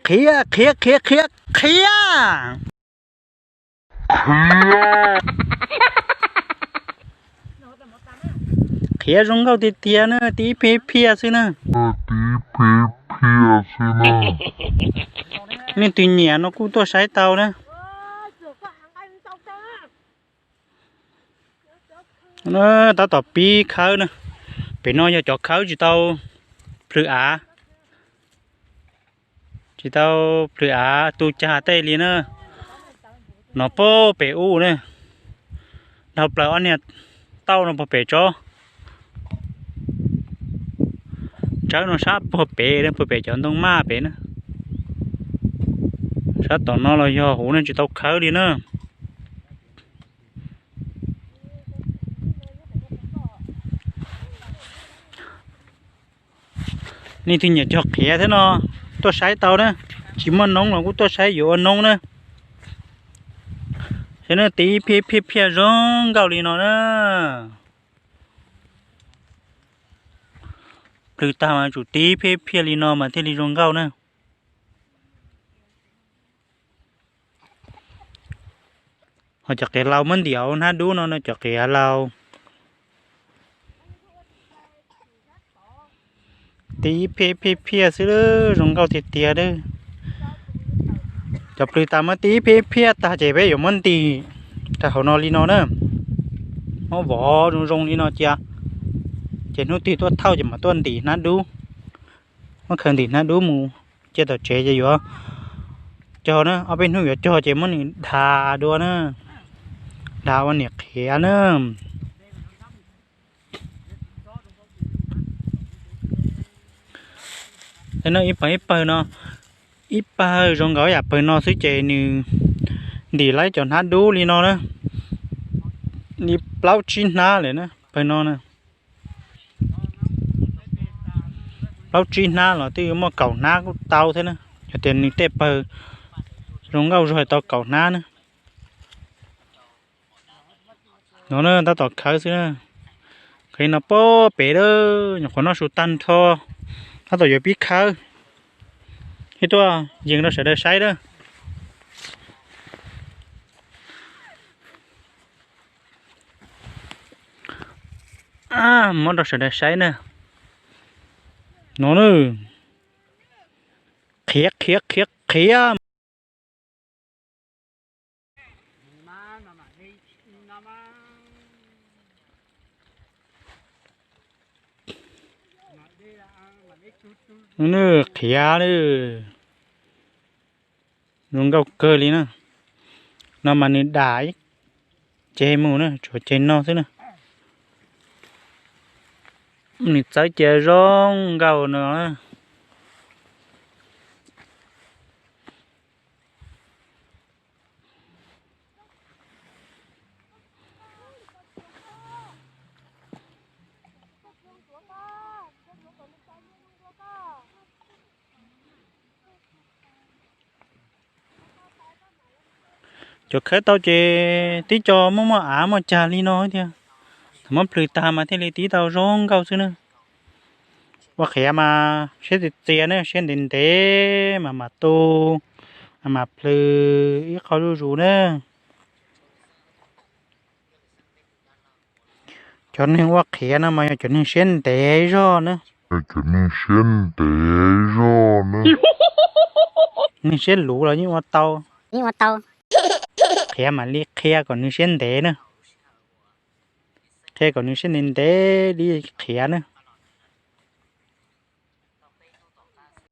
Qhiav, qhiav, qhiav, qhiav, qhiav. Qhiav zoo nkauj tiag tiag na, tib phiab phiaj xwb na. Nej twg nyiam no kuj tuaj saib tau na. Tab tom pib khawb na. Pem no yog cov khawb tsis tau plhws av, tsis tau plhws av tu cag tej li na. No puag pem ub na, dhau plaws ob niag tauj no puag pem tso. Tsawb no sab puag pem, puag pem cov ntoo maj pem na. Sab tom no los yog huv ne, tsis tau khawb li na. Nej twg nyiam cog qhiav thiab no tuaj saib tau na. Tsis muaj noob los kuj tuaj saib yuav ua noob na. Saib na, tib phiab phiaj phiaj zoo nkauj li no na. Plhws tag mas tsum tib phiab phiaj li no mas thiaj li zoo nkauj na. Ho cov qhiav laus muab ntim hauv hnab dub no no, cov qhiav laus. Tib phiab phiaj phiaj xwb, zoo nkauj tiag tiag lawm. Cov plhws tas muab tib phiab phiaj tag ces peb yuav muab ntim rau hauv no li no na. Muab vov zoo zoo li no cia, ces hnub twg tuaj thauj ces mam tuaj ntim hnab dub. Muab khaws ntim hnab dub mus cia tom tsev ces yuav cog na, ob peb hnub yuav cog ces muab nws dhas dua na, dhas ua niam qhiav na. No ib pawg ib pawg no, ib pawg zoo nkaus yam pawg no xwb ces nws ntim laib cov hnab dub li no na, li plaub tsib hnab lawm na pawg no na. Plaub tsib hnab los twb muaj kaum hnab kuj tau thiab na, yog tias nws tej pawg zoo nkauj zog tau kaum hnab na. No na tab tom khawb xwb na. Khawb no puag pem lawm, nyuam qhuav noj su tag nrho, tab tom yuav pib khawb. Ib tuaj yees rau sawv daws saib na. Muab rau sawv daws saib na. No na, qhiav qhiav qhiav qhiav. Qhiav na, zoo nkauj kawg li na. No mas nws dam ib ceg mus na, tshuav ceg no xwb na. Nws txawb cia zoo nkauj no. Cov khawb tau ces tib co muaj muaj av muaj cag li no thiab. Thaum muab plhws tag mas thiaj li tib tau zoo nkauj xwb na. Ua qhiav mas siab txias txias na, siab ntev ntev mas mam tu, mam plhws ib qho zuj zus na. Cov neeg ua qhiav no mas yog cov neeg siab ntev zog na. Cov neeg siab ntev zog na. Neeg siab luv los yeej ua tau, yeej ua tau. Qhiav mam li qhia kom nws siab ntev na. Qhia kom nws siab ntev ntev li qhiav na.